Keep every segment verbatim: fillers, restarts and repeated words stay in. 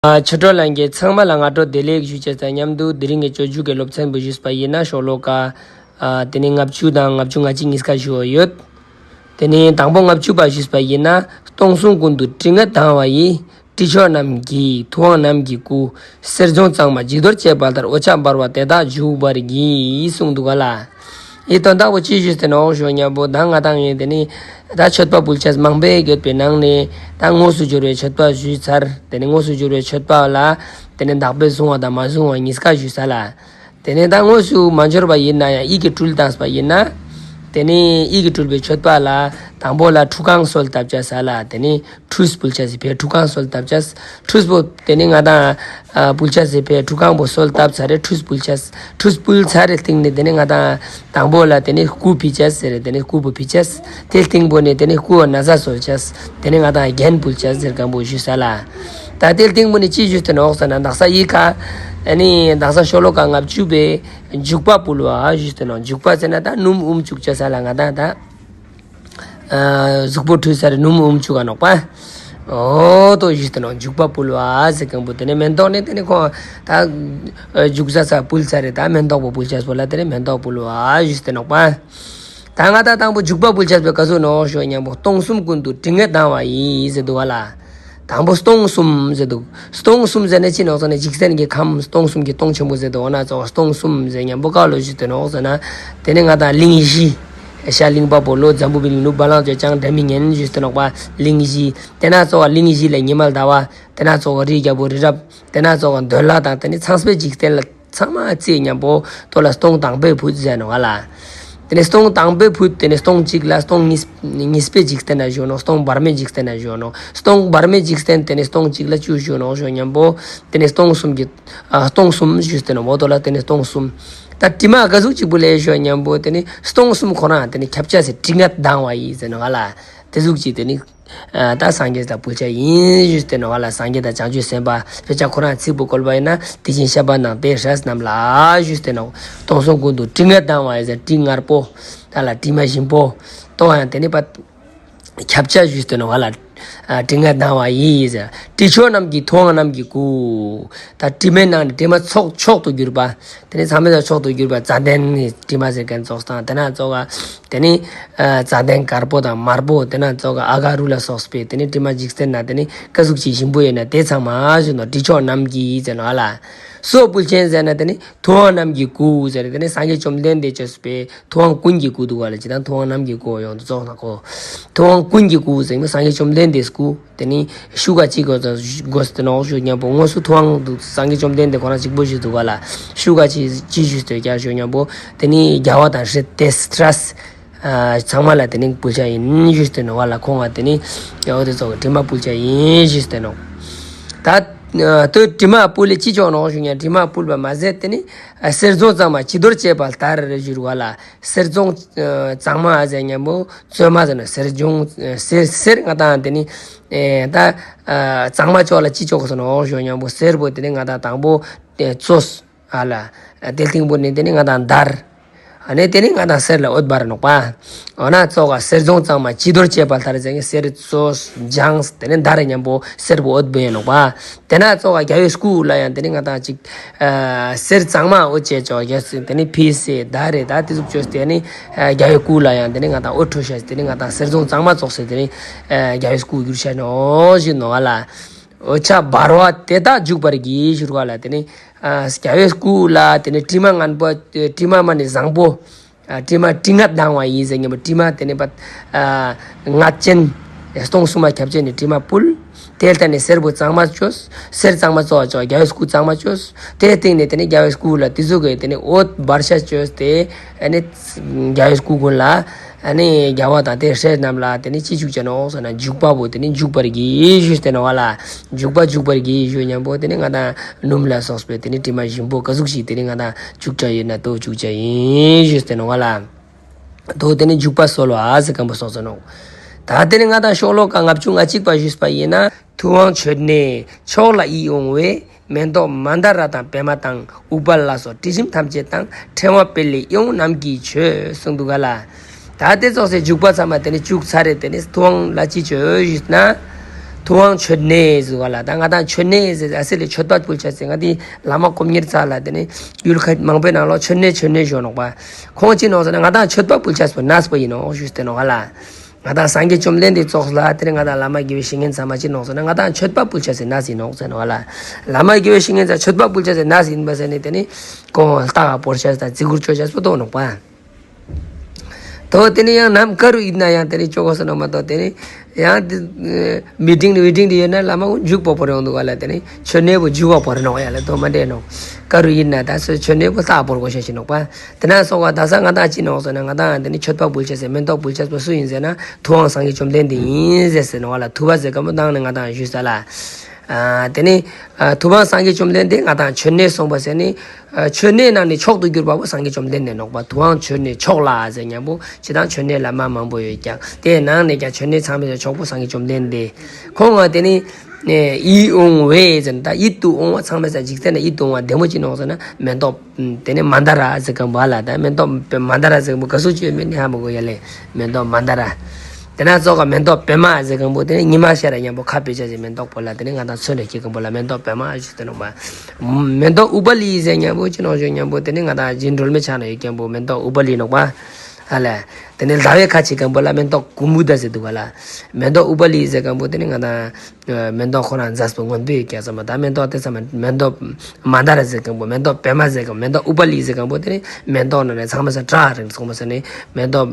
ཨ་ཆོས་གྲོགས་ལྷན་རྒྱས་ཚང་མ་ལ་སྔ་དྲོ་བདེ་ལེགས་ཞུ་ཅེས་དང་མཉམ་དུ་དེ་རིང་གི་སྤྱོད་འཇུག་གི་སློབ་ཚན་པོ་ཞུས་པ་ཡིན་ན་ཤོ་ལོ་ཀ་ཨ་དེ་ནི་ལྔ་བཅུ་དང་ལྔ་བཅུ་ང་གཅིག་གཉིས་ཀ་ཞུ་བ་ཡོད། དེ་ནི་དང་པོ་ལྔ་བཅུ་པ་ཞུས་པ་ཡིན་ན། སྟོང་གསུམ་ཀུན་ཏུ་དྲི་ངད་ལྡང་བ་ཡི། དྲི་མཆོག་རྣམས་ཀྱི་ཐུབ་དབང་རྣམས་ཀྱི་སྐུ། གསེར་སྦྱངས་གཙང་མ་བྱི་དོར་བྱེད་པ་ལྟར། འོད་ཆགས་འབར་བ་དེ་དག་བྱུག་པར་བགྱི། གསུངས་འདུག་ག་ལ། འི་དོན་དག་པོ་ཅི་ཞུས་ཏེ་ནོག་ཞུ་ཉམ་པོ་ད་ང་དང་ངི་དེ་ནི་ད་མཆོད་པ་ཕུལ་ཅེས་མང་པོ་ཡོད་པའི་ནང་ནས་ད་དངོས་སུ་འབྱོར་བའི་མཆོད་པ་ཞུས་ཚར། དེ་ནི་དངོས་སུ་འབྱོར་བའི་མཆོད་པ་ལ་དེ་ནི་བདག་པོས་བཟུང་བ་དང་མ་བཟུང་བ་གཉིས་ཀ་ཞུས་ཚར་ལ། དེ་ནས་ད་དངོས་སུ་མ་འབྱོར་བ་ཡིན་ན་ཡང་ཡིད་ཀྱིས་སྤྲུལ་བཏངས་པ་ཡིན་ན། དེ་ནས་ཡིད་ཀྱིས་སྤྲུལ་པའི་མཆོད་པ་ལ་དང་པོ་ལ་ཁྲུས་ཁང་གསོལ་བཏབ་ཅེས་ལ་དེ་ནས་ཁྲུས་ཕུལ་ཅེས་སི་ཕིའ་ཁྲུས་ཁང་གསོལ་བཏབ་ཅེས། ཁྲུས་པོ་དེ་ནས་ང་དང་ཨ་ཕུལ་ཅེས་སི་ཕིའ་ཁྲུས་ཁང་པོ་གསོལ་བཏབ་ཚར་རེ་ཁྲུས་ཕུལ་ཅེས། ཁྲུས་ཕུལ་ཚར་རེ་སྟིང་ནས་དེ་ནས་ང་དང་དང་པོ་ལ་དེ་ནས་སྐུ་ཕུལ་ཅེས་ཟེར་རེ་དེ་ནས་སྐུ་པོ་ཕུལ་ཅེས། དེ་སྟིང་པོ་ནས་དེ་ནས་སྐུ་ན་བཟའ་གསོལ་ཅེས། དེ་ནས་ང་དང་རྒྱན་ཕུལ་ཅེས་ཟེར་མཁན་པོ་ཞུས་ཚར་ལ། ད་དེ་སྟིང་པོ་ནས་ཅི་ཞུས་ཏེ་ནོག་ཟེར་ན་དག་ས་ཡི་ཀ་ཨ་ནི་དག་ས་ཤོ་ལོ་ཀ་ལྔ་བཅུ་པའི་བྱུག་པ་ཕུལ་བ་ཞུས་ཏེ་ནོག་བྱུག་པ་ཟེར་ན་ད་སྣུམ་འུམ་བྱུག་ཅེས་ལ་ང་དང་ད་ཨ་གཟུགས་པོ་ཁྲུས་ཚར་རེ་སྣུམ་འུམ་བྱུག་ག་ནོག་པ། འོ་དོ་ཞུས་ཏེ་ནོག་བྱུག་པ་ཕུལ་བ་ཟེར་མཁན་པོ་དེ་ནས་མེན་ཏོག་ནས་དེ་ནས་ཁོང་ད་ཨ་བྱུག་ས་ས་ཕུལ་ཚར་རེ་ད་མེན་ཏོག་པོ་ཕུལ་ཅེས་པོ་ལ་དེ་ནས་མེན་ཏོག་ཕུལ་བ་ཞུས་ཏེ་ནོག་པ། ད་ང་དང་དང་པོ་བྱུག་པ་ཕུལ་ཅེས་པོ་ག་ཟུག་ནོག་ཞུ་ཉམ་པོ་སྟོང་གསུམ་ཀུན་ཏུ་དྲི་ངད་ལྡང་བ་ཡི་ཟེར་འདུག་ག་ལ། དང་པོ་སྟོང་གསུམ་ཟེར་འདུག་སྟོང་གསུམ་ཟེར་ན་ཅི་ནོག་ཟེར་ན་འཇིག་རྟེན་གྱི་ཁམས་སྟོང་གསུམ་གྱི་སྟོང་ཆེན་པོ་ཟེར་འདུག་འོ་ན་ཙོགས་སྟོང་གསུམ་ཟེར་ཉམ་པོ་ག་ལོ་ཞུས་ཏེ་ནོག་ཟེར་ན། དེ་ནས་ང་དང་གླིང་བཞི། ཤར་གླིང་པ་པོ་ལྷོ་འཛམ་བུ་གླིང་ནུབ་བ་ལང་སྤྱོད་བྱང་སྒྲ་མི་སྙན་ཞུས་ཏེ་ནོག་པ་གླིང་བཞི། དེ་ན་ཙོགས་གླིང་བཞི་ལས་ཉི་མ་ཟླ་བ། དེ་ན་ཙོགས་རིའི་རྒྱལ་པོ་རི་རབ། དེ་ན་ཙོགས་འདོད་ལྷ་དང་དེ་ནས་ཚངས་པའི་འཇིག་རྟེན་ལ། ཚང་མ་རྩིས་ཉམ་པོ་དོ་ལ་སྟོང་དང་པོའི་ཕུད་ཟེར་ནོག་ག་ལ། དེ་ནས་སྟོང་དང་པོའི་ཕུད་དེ་ནས་སྟོང་གཅིག་ལ་སྟོང་གཉིས་གཉིས་པའི་འཇིག་རྟེན་ན་བཞུགས་ནོག་སྟོང་བར་མའི་འཇིག་རྟེན་ན་བཞུགས་ནོག་སྟོང་བར་མའི་འཇིག་རྟེན་དེ་ནས་སྟོང་གཅིག་ལ་ཅི་བཞུགས་ནོག་ཞུ་ཉམ་པོ། དེ་ནས་སྟོང་གསུམ་གྱི་ཨ་སྟོང་གསུམ་ཞུས་ཏེ་ནོག་འོ་དོ་ལ་དེ་ནས་སྟོང་གསུམ། ད་དྲི་མ་ག་ཟུག་ཅིག་པོ་ལས་ཞུ་ཉམ་པོ་དེ་ནས་སྟོང་གསུམ་ཁོ་རང་དེ་ནས་ཁྱབ་ཅེས་སི་དྲི་ངད་ལྡང་བ་ཡི་ཟེར་ནོག་ག་ལ། དེ་ཟུག་ཅིག་དེ་ནས། ཨ་ད་སངས་རྒྱས་ལ་ཕུལ་ཅེས་ཡིན་ཞུས་ཏེ་ནོག་ག་ལ། སངས་རྒྱས་དང་བྱང་ཆུབ་སེམས་དཔའ་དཔེ་ཆ་ཁོ་རང་ཚིག་པོ་བཀོལ་བ་ཡིན་ན་དེ་བཞིན་གཤེགས་པ་དང་དེ་སྲས་རྣམས་ལ་ཞུས་ཏེ་ནོག་སྟོང་གསུམ་ཀུན་ཏུ་དྲི་ངད་ལྡང་བ་ཡི་ཟེར་དྲི་ངར་པོ། ད་ལ་དྲི་མ་ཞིམ་པོ། ཏོ་ཡང་དེ་ནི་པ་ཁྱབ་ཅེས་ཞུས་ཏེ་ནོག་ག་ལ། ཨ་དྲི་ངད་ལྡང་བ་ཡི་ཟེར། དྲི་མཆོག་རྣམས་ཀྱི་ཐུབ་དབང་རྣམས་ཀྱི་སྐུ། ད་དྲི་མའི་ནང་ནས་དྲི་མ་མཆོག་མཆོག་ཏུ་གྱུར་པ། དེ་ནི་ཚང་མའི་མཆོག་ཏུ་གྱུར་པ་ཙན་དན་ནི་དྲི་མ་ཟེར་མཁན་ཙོགས་དང་དེ་ན་ཙོགས་དེ་ནི་ཨ་ཙན་དན་དཀར་པོ་དང་དམར་པོ་དེ་ན་ཙོགས་ཨ་ག་རུ་ལ་སོགས་པའི་དེ་ནི་དྲི་མ་འཇིག་རྟེན་ན་དེ་ནི་ཀ་ཟུག་ཅིག་ཞིམ་པོ་ཡོད་ན་དེ་ཚང་མ་ཞུ་ནོག་དྲི་མཆོག་རྣམས་ཀྱི་ཟེར་ནོག་ག་ལ། སུ་ཕུལ་ཅེས་ཟེར་ན་དེ་ནི་ཐུབ་དབང་རྣམས་ཀྱི་སྐུ་ཟེར། དེ་ནི་སངས་རྒྱས་བཅོམ་ལྡན་འདས་ཅོས་པའི་ཐུབ་དབང་ཀུན་གྱི་སྐུ་འདུག་ག་ལ། ཅི་དང་ཐུབ་དབང་རྣམས་ཀྱི་སྐུ་ཡོང་དུ་ཙོགས་ན་ཁོ། ཐུབ་དབང་ཀུན་གྱི་སྐུ་ཟེར་ན་སངས་རྒྱས་བཅོམ་ལྡན་འདས་སྐུ། དེ་ནི་ཤུགས་ཀ་ཅིག་དགོས་དགོས་ཏེ་ནོག་ཞུ་ཉམ་པོ་དངོས་སུ་ཐུབ་དབང་འདུག་སངས་རྒྱས་བཅོམ་ལྡན་འདས་ཁོ་རང་གཅིག་པོ་ཞུ་འདུག་ག་ལ། ཤུགས་ཀ་ཅིག་ཅི་ཞུས་ཏེ་ཀྱང་ཞུ་ཉམ་པོ་དེ་ནི་རྒྱལ་བ་དང་སྲས་དེ་སྲས་ཨ་ཚང་མ་ལ་དེ་ནི་ཕུལ་ཅེས་ཡིན་ཞུས་ཏེ་ནོག་ག་ལ། ཁོང་ང་དེ་ནི་འོ་དེ་ཙོགས་དྲི་མ་ཕུལ་ཅེས་ཡིན་ཞུས་ཏེ་ནོག་ད་ཨ་དོ་དྲི་མ་ཕུལ་ལེ་ཅི་ཅོ་ནོག་ཞུ་ཉམ་དྲི་མ་ཕུལ་བ་མ་ཟད་དེ་ནི་ཨ་གསེར་སྦྱངས་གཙང་མ་བྱི་དོར་བྱེད་པ་ལྟར་ཞུ་རུ་ག་ལ། གསེར་སྦྱངས་ཨ་གཙང་མ་ཟེར་ཉམ་པོ་བཙོས་མ་ཟེར་ན་གསེར་སྦྱངས་ཨ་གསེར་གསེར་ང་དང་དེ་ནི་ཨེ་ད་ཨ་གཙང་མ་ཅོ་ལ་ཅི་ཅོ་གོས་ནོག་ཞུ་ཉམ་པོ་གསེར་པོ་དེ་ནི་ང་དང་དང་པོ་ཨེ་བཙོས་ཨ་ལ། ཨ་དེ་སྟིང་པོ་ནི་དེ་ནི་ང་དང་བརྡར། ཨ་ནི་དེ་ནི་ང་དང་གསེར་ལ་འོད་འབར་ནོག་པ། འོ་ན་ཙོགས་གསེར་སྦྱངས་གཙང་མ་བྱི་དོར་བྱེད་པ་ལྟར་ཟེར་ནི་གསེར་བཙོས་སྦྱངས་དེ་ནི་བརྡར་ཉམ་པོ་གསེར་པོ་འོད་འབར་ནོག་པ། དེ་ན་ཙོགས་རྒྱལ་བའི་སྐུ་ལ་ཡང་དེ་ནི་ང་དང་ཅིག་ཨ་གསེར་གཙང་མ་འོད་བྱེད་ཅོག་རྒྱལ་སྲས་དེ་ནི་ཕིས་སེ་ད་རེ་ད་དེ་ཟུག་ཅོས་ཏེ་ནི་ཨ་རྒྱལ་བའི་སྐུ་ལ་ཡང་དེ་ནི་ང་དང་འོད་འཕྲོ་ཤེས་དེ་ནི་ང་དང་གསེར་སྦྱངས་གཙང་མ་ཙོགས་སེ་དེ་ནི་ཨ་རྒྱལ་བའི་སྐུ་གྱུར་ཤེས་ནོག་ཞུ་ནོག་ག་ལ། འོད་ཆགས་འབར་བ་དེ་དག་བྱུག་པར་བགྱི་ཞུ་རུ་ག་ལ། དེ་ནི་ཨ་རྒྱལ་བའི་སྐུ་ལ་དེ་ནི་དྲི་མ་ངན་པོ་དྲི་མ་མ་ནི་བཟང་པོ། ཨ་དྲི་མ་དྲི་ངད་ལྡང་བ་ཡིན་ཟེར་ཉམ་པོ་དྲི་མ་དེ་ནི་པ་ཨ་ངད་ཅན། སྟོང་གསུམ་མ་ཁྱབ་ཅན་ནི་དྲི་མ་ཕུལ། དེ་ལྟར་ནི་གསེར་པོ་གཙང་མ་ཅོས། གསེར་གཙང་མ་ཙོགས་ཅོག་རྒྱལ་བའི་སྐུ་གཙང་མ་ཅོས། དེ་སྟེང་ནས་དེ་ནི་རྒྱལ་བའི་སྐུ་ལ་དེ་ཟུག་གི་དེ་ནི་འོད་འབར་ཤ་ཅོས་ཏེ་ཨ་ནི་རྒྱལ་བའི་སྐུ་ཀུན་ལ་ཨ་ནི་རྒྱལ་བ་དང་དེ་སྲས་རྣམས་ལ་དེ་ནི་ཅི་བྱུག་ཅེས་ནོག་ཟེར་ན་བྱུག་པ་པོ་དེ་ནི་བྱུག་པར་བགྱི་ཞུས་ཏེ་ནོག་ག་ལ། བྱུག་པ་བྱུག་པར་བགྱི་ཞུ་ཉམ་པོ་དེ་ནི་ང་དང་སྣུམ་ལ་སོགས་པའི་དེ་ནི་དྲི་མ་ཞིམ་པོ་ག་ཟུག་ཞིག་དེ་ནི་ང་དང་བྱུག་ཅེས་ཡོད་ན་དོ་བྱུག་ཅེས་ཡིན་ཞུས་ཏེ་ནོག་ག་ལ། དོ་དེ་ནི་བྱུག་པ་གསོལ་བ་ཟེར་མཁན་པོ་སོགས་སོ་ནོག་ད་དེ་ནི་ང་དང་ཤོ་ལོ་ཀ་ལྔ་བཅུ་ང་གཅིག་པ་ཞུས་པ་ཡིན་ན། ཐུབ་དབང་མཆོད་གནས་མཆོག་ལ་ཡིད་འོང་བའི། མེ་ཏོག་མནྡ་ར་དང་པདྨ་དང་། ཨུཏྤལ་སོགས་དྲི་ཞིམ་ཐམས་ཅད་དང་། ཕྲེང་བ་སྤེལ་ལེ་ཡིད་འོང་རྣམས་ཀྱིས་མཆོད། གསུངས་འདུག་ག་ལ། ད་དེ་ཙོགས་སེ་བྱུག་པ་ཚང་མ་དེ་ནི་བྱུག་ཚར་རེ་དེ་ནི་ཐུབ་དབང་ལ་ཅི་མཆོད་ཞུས་ན། ཐུབ་དབང་མཆོད་གནས་ཟེར་བ་ལ། ད་ང་དང་མཆོད་གནས་ཟེར་ཨ་སི་ལི་མཆོད་པ་ཕུལ་ཆ་ཟེར། ང་དེ་བླ་མ་དཀོན་གཉེར་ཚ་ལ་དེ་ནི་ཡུལ་ཁ་མང་པོའི་ནང་ལོ་མཆོད་གནས་མཆོད་གནས་ཞུ་ནོག་པ། ཁོང་ཅི་ནོག་ཟེར་ན་ང་དང་མཆོད་པ་ཕུལ་ཆ་སོ་ནས་པོ་ཡིན་ནོག་ཞུས་ཏེ་ནོག་ལ། ང་དང་སངས་རྒྱས་བཅོམ་ལྡན་འདས་ཙོགས་ལ་དེ་ནི་ང་དང་བླ་མ་དགེ་བའི་བཤེས་གཉེན་ཚང་མ་ཅི་ནོག་ཟེར་ན་ང་དང་མཆོད་པ་ཕུལ་ཆ་ཟེར་ནས་ཡིན་ནོག་ཟེར་ནོག་ལ། བླ་མ་དགེ་བའི་བཤེས་གཉེན་ཚང་མཆོད་པ་ཕུལ་ཆ་ཟེར་ནས་ཡིན་པ་ཟེར་ནི་དེ་ནི་ཁོང་ལྟ་བ་བོར་ཆ་ཟེར་བརྩི་བཀུར་ཅོ་ཆ་སོ་ཏོ་ནོག་པ། ཏོ་དེ་ནི་ཡང་ནམ་ཀ་རུ་ཡིན་ན་ཡང་དེ་ནི་ཅོ་གོས་ནོག་མ་ཏོ་དེ་ནི་ཡང་དེ་མི་ཊིང་ཝི་ཊིང་དེ་ཡོད་ན་བླ་མ་མཇུག་པོ་བོར་ཡོང་འདུག་ག་ལ། དེ་ནི་མཆོད་གནས་པོ་མཇུག་པོ་བོར་ནོག་ཡ་ལ། ཏོ་མ་འདྲེ་ནོག་ཀ་རུ་ཡིན་ན་ད་སོ་མཆོད་གནས་པོ་ལྟ་བོར་གོས་ཤ་ཞིག་ནོག་པ། དེ་ན་སོགས་པ་ད་ས་ང་དང་ཅི་ནོག་ཟེར་ན་ང་དང་དེ་ནི་མཆོད་པ་ཕུལ་ཆ་ཟེར་མེ་ཏོག་ཕུལ་ཆ་པོ་སུ་ཡིན་ཟེར་ན་ཐུབ་དབང་སངས་རྒྱས་བཅོམ་ལྡན་འདས་ཡིན་ཟེར་ཟེར་ནོག་ལ། ཐུབ་པ་ཟེར་མཁན་པོ་དང་ནི་ང་དང་ཞུས་ས་ལ། ཨ་དེ་ནི་ཨ་ཐུབ་དབང་སངས་རྒྱས་བཅོམ་ལྡན་འདས་ང་དང་མཆོད་གནས་སོང་པ་ཟེར་ནི་ཨ་མཆོད་གནས་ནང་ནི་མཆོག་ཏུ་གྱུར་པ་པོ་སངས་རྒྱས་བཅོམ་ལྡན་འདས་ནོག་པ། ཐུབ་དབང་མཆོད་གནས་མཆོག་ལ་ཟེར་མཁན་པོ་ཅི་དང་མཆོད་གནས་བླ་མ་མང་པོ་ཡོད་ཀྱང་དེའི་ནང་ནས་ཀྱང་མཆོད་གནས་ཚང་མའི་མཆོག་པོ་སངས་རྒྱས་བཅོམ་ལྡན་འདས། ཁོང་ང་དེ་ནི་ཡིད་འོང་བའི་ཟེར་ན་ད་ཡིད་དུ་འོང་བ་ཚང་མའི་ས་འཇིག་རྟེན་ན་ཡིད་དུ་འོང་བ་བདེ་མོ་ཅི་ནོག་ཟེར་ན་མེ་ཏོག་དེ་ནི་མན་དཱ་ར་ཟེར་མཁན་པོ་ལ། ད་མེ་ཏོག་མན་དཱ་ར་ཟེར་མཁན་པོ་ག་ཟུག་ཅིག་མེད་ནི་ཧ་མ་གོ་ཡ་ལེ། མེ་ཏོག་མན་དཱ་ར། དེ་ན་ཙོགས་ཀ་མེ་ཏོག་པདྨ་ཟེར་མཁན་པོ་དེ་ནི་ཉི་མ་ཤར་ར་མཉམ་པོ་ཁ་ཕྱེ་ཆ་ཟེར་མེ་ཏོག་པོ་ལ། དེ་ནི་ང་དང་མཚོན་རེ་སྐྱེ་མཁན་པོ་ལ་མེ་ཏོག་པདྨ་ཞུས་ཏེ་ནོག་པ། མེ་ཏོག་ཨུ་པ་ལི་ཟེར་མཁན་པོ་ཅི་ནོག་ཞུ་མཁན་པོ་དེ་ནི་ང་དང་རྗེ་བཙུན་སྒྲོལ་མའི་ཕྱག་ན་ཡོད་མཁན་པོ་མེ་ཏོག་ཨུ་པ་ལི་ནོག་པ། ཧ་ལ། དེ་ནི་ཟླ་བའི་ཁ་ཕྱེ་མཁན་པོ་ལ་མེ་ཏོག་ཀུ་མུ་ད་ཟེར་འདུག་ག་ལ། མེ་ཏོག་ཨུ་པ་ལི་ཟེར་མཁན་པོ་དེ་ནི་ང་དང་མེ་ཏོག་ཁོ་རང་མཛེས་པོ་མངོན་པོ་ཡོད་ཀྱག་ཙམ་མ། ད་མེ་ཏོག་དེ་ཚང་མ་མེ་ཏོག་མན་དཱ་ར་ཟེར་མཁན་པོ་མེ་ཏོག་པདྨ་ཟེར་མཁན་མེ་ཏོག་ཨུ་པ་ལི་ཟེར་མཁན་པོ་དེ་ནི་མེ་ཏོག་ནང་ནས་ཚང་མའི་ས་བཀྲ་རེ་སོང་པ་ཟེར་ནི་མེ་ཏོག་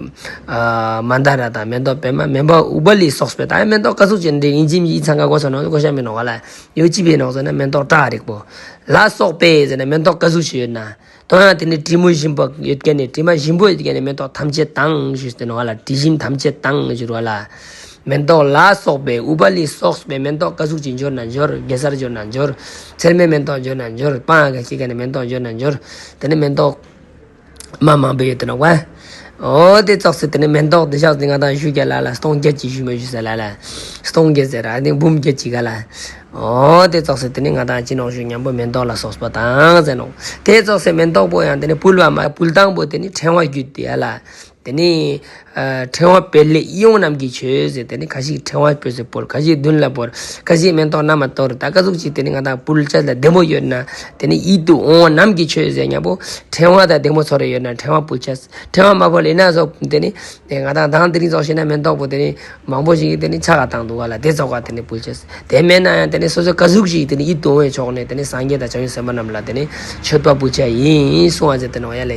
ཨ་མན་དཱ་ར་དང་མེ་ཏོག་པདྨ་མེ་ཏོག་ཨུ་པ་ལི་སོགས་པའི་ད་མེ་ཏོག་ག་ཟུག་ཅིག་འདི་ཡིན་ཅིག་ཡིན་ཚང་ག་གོ་ས་ནོག་གོ་ཤ་མི་ནོག་ག་ལ། ཡོད་ཅི་བས་ནོག་ཟེར་ན་མེ་ཏོག་བཀྲ་རིག་པོ་ལ་སོགས་པའི་ཟེར་ན་མེ་ཏོག་ག་ཟུག་ཅིག་ཡོད་ན། དོན་ཡང་དེ་ནི་དྲི་མ་ཞིམ་པོ་ཡོད་མཁན་ནི་དྲི་མ་ཞིམ་པོ་ཡོད་མཁན་ནི་མེ་ཏོག་ཐམས་ཅད་དང་ཞུས་ཏེ་ནོག་ལ། དྲི་ཞིམ་ཐམས་ཅད་དང་ཞུ་ར་ལ། མེ་ཏོག་ལ་སོགས་པའི་ཨུ་པ་ལི་སོགས་པའི་མེ་ཏོག་ག་ཟུག་ཅིག་འབྱོར་ན་འབྱོར། གེ་སར་འབྱོར་ན་འབྱོར། ཚེར་མའི་མེ་ཏོག་འབྱོར་ན་འབྱོར། སྤང་ག་ཤི་མཁན་ནི་མེ་ཏོག་འབྱོར་ན་འབྱོར། དེ་ནི་མེ་ཏོག་མ་མང་པོ་ཡོད་དེ་ནོག་པ། འོ་དེ་ཙོགས་སེ་དེ་ནི་མེ་ཏོག་དེ་ཞག་དེ་ང་དང་ཞུ་རྒྱ་ལ་ལ་སྟོང་བརྒྱད་ཅིག་ཞུ་མ་ཞུ་ས་ལ་ལ། སྟོང་བརྒྱད་ཟེར་ར་དེ་འབུམ་བརྒྱད་ཅིག་ག་ལ། འོ་དེ་ཙོགས་སེ་དེ་ནི་ང་དང་ཅི་ནོག་ཞུ་མཉམ་པོ་མེ་ཏོག་ལ་སོགས་པ་དང་ཟེར་ནོག། དེ་ཙོགས་སེ་མེ་ཏོག་པོ་ཡང་དེ་ནི་ཕུལ་བ་མ་ཕུལ་སྟངས་པོ་དེ་ནི་ཕྲེང་བ་བརྒྱུད་དེ་ཡ་ལ། དེ་ནི་ཨ་ཕྲེང་བ་སྤེལ་ལེ་ཡིད་འོང་རྣམས་ཀྱིས་མཆོད་ཟེར། དེ་ནི་ཁ་ཅིག་ཕྲེང་བ་སྤེལ་ཟེར་བོར། ཁ་ཅིག་མདུན་ལ་བོར། ཁ་ཅིག་མེ་ཏོག་བསྣམས་མ་གཏོར། ད་ག་ཟུག་ཅིག་དེ་ནི་ང་དང་ཕུལ་ཆ་ལ་བདེ་མོ་ཡོད་ན་དེ་ནི་ཡིད་དུ་འོང་བ་རྣམས་ཀྱིས་མཆོད་ཟེར་མཉམ་པོ་ཕྲེང་བ་དང་བདེ་མོ་ཚོར་རེ་ཡོད་ན་ཕྲེང་བ་ཕུལ་ཆ། ཕྲེང་བ་མ་ཕུལ་ཡིན་ན་སོགས་དེ་ནི་ང་དང་དང་དེ་རིང་ཙོགས་ཤིག་ན་མེ་ཏོག་པོ་དེ་ནི་མང་པོ་ཞིག་དེ་ནི་ཆ་ག་བཏང་འདུག་ག་ལ། དེ་ཙོགས་ག་དེ་ནི་ཕུལ་ཆ། དེ་མེད་ན་ཡང་དེ་ནི་སོ་སོ་ག་ཟུག་ཞིག་དེ་ནི་ཡིད་དུ་འོང་བའི་ཕྱོགས་ནས་དེ་ནི་སངས་རྒྱས་དང་བྱང་ཆུབ་སེམས་དཔའ་རྣམས་ལ་དེ་ནི་མཆོད་པ་ཕུལ་ཆ་ཡིན་གསུང་བ་མཛད་དེ་ནོག་ཡ་ལེ།